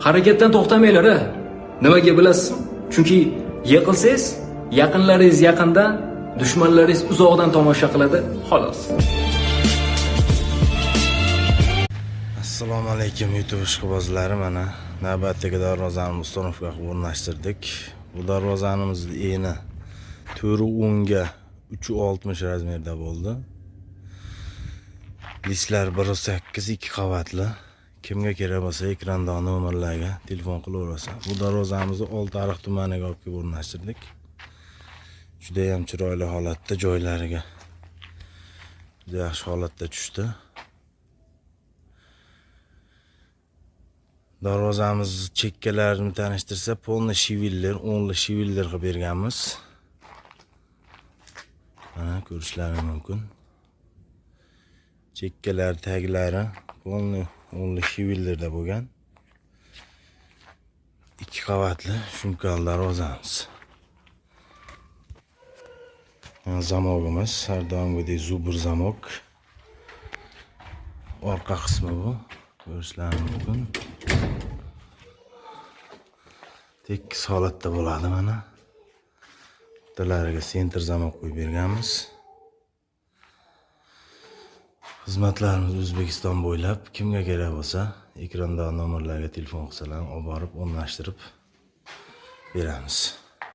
Harakatdan to'xtamanglar, a. Nimaga bilasizmi? Chunki yiqilsangiz, yaqinlaringiz yaqindan, dushmanlaringiz uzoqdan tomosha qiladi, xolos. Assalomu alaykum YouTube ishqibozlari, mana navbatdagi darvozani установка qilib o'rnashtirdik. Bu darvozamizni eni 4.10 ga 3.60 razmerda bo'ldi. Listlar 1.8, 2 qavatli. Kimga kerak bo'lsa ekrandagi nomerlarga telefon qilaverasa. Bu darvozamizni Oltiariq tumaniga olib kelib o'rnashtirdik. Juda ham chiroyli holatda, joylariga juda yaxshi holatda tushdi. Darvozamiz chekkalarini tanishtirsa, polni shiviller, o'nli shiviller qilib berganmiz. Mana ko'rishlari mumkin. Chekkalar, taglari polni o'nli shivillerda bo'lgan. 2 qavatli shumkal darvozamiz. Zamogimiz har doimgidek zubr zamok. Orqa qismi bu. Ko'rishlari mumkin. Tekis holatda bo'ladi mana. O'rtalariga sentr zamok qo'yib berganmiz. Xizmatlarimiz O'zbekiston bo'ylab, kimga kerak bo'lsa ekrandagi nomerlarga telefon qilsalar, olib borib o'rnashtirib beramiz.